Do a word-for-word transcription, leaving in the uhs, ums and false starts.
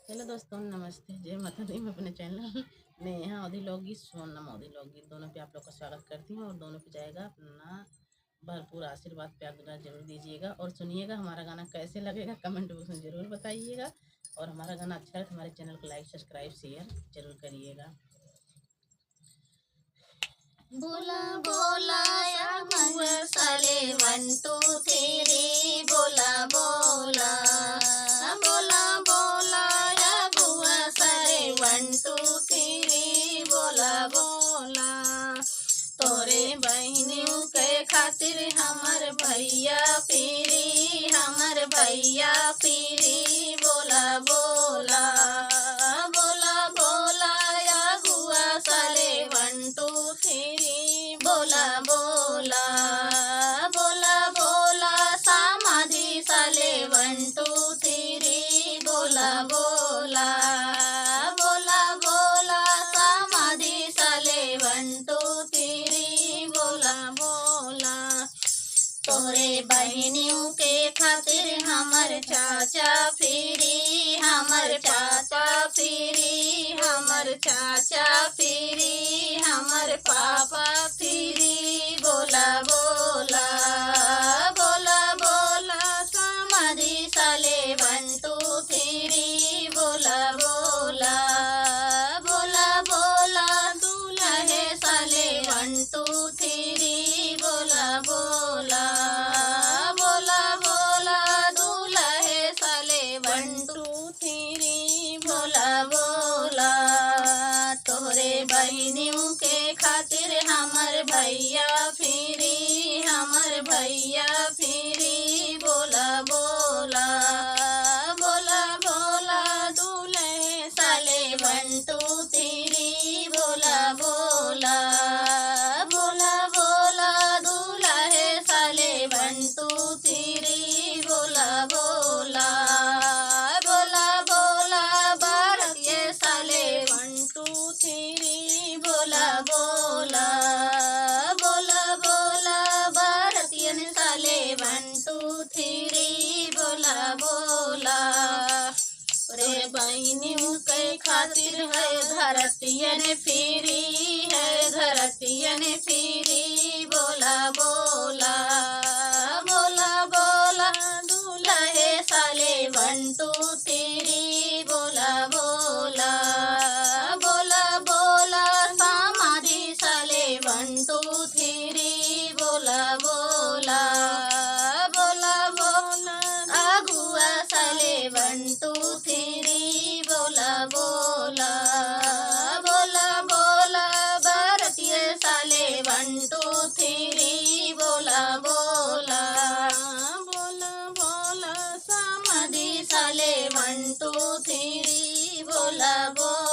Hello दोस्तों, नमस्ते, जय माता दी। मैं अपने चैनल नेहा अवधी लोकगीत, सोनम अवधी लोकगीत, दोनों पे आप लोग का स्वागत करती हूँ और दोनों पे जाएगा अपना भरपूर आशीर्वाद, प्यार, दुलार जरूर दीजिएगा और सुनिएगा। हमारा गाना कैसे लगेगा, कमेंट बॉक्स में जरूर बताइएगा और हमारा गाना अच्छा लगे तो हमारे चैनल को लाइक, सब्सक्राइब, शेयर जरूर करिएगा। बोला बोला या अगुआ साले वन टू थ्री, बोला बोला, बोला बोला या अगुआ साले वन टू थ्री, बोला बोला। तोरे बहिनी के खातिर हमर भैया फिरी, हमर भैया फिरी, बोला बोला, बोला बोला या अगुआ साले वन टू थ्री, बोला बोला, बोला बोला समाधि साले वन टू थ्री, बोला बोला, बोला बोला समाधि साले वन टू थ्री, बोला बोला। तोरे बहिनियों के खातिर हमर चाचा फिरी, हमर चाचा फिरी, हमर चाचा फिरी, हमर पापा फिरी, बोला बोला, बोला बोला समाधि साले वन टू थ्री, बोला बोला, बोला बोला दुलहे साले वन टू थ्री, बोला बोला, बोला बोला दुलहे साले वन टू थ्री, बोला बोला। तोरे बहिनियों के खातिर हमर भैया फिरी, हमर भैया फिरी, बोला बोला, बोला बोला दुलहे साले वन टू थ्री, बोला बोला, बोला बोला दुलहे साले वन टू थ्री, बोला बोला, बोला बोला भारतीय साले वन टू थ्री, बोला बोला, बोला बोला भारतीय साले वन टू थ्री, बोला बोला। रे बहिनी के खातिर है धरतियन फिरी, है धरतियन फिरी, बोला बोला, बोला बोला दुलहे साले वन टू थ्री, बोला बोला, बोला बोला समाधि साले वन टू थ्री, बोला बोला, बोला बोला अगुआ साले वन टू थ्री, बोला बोला, बोला बोला भारतीय साले वन टू थ्री, बोला बोला, बोला बोला समाधि साले वन टू थ्री, बोला बोला।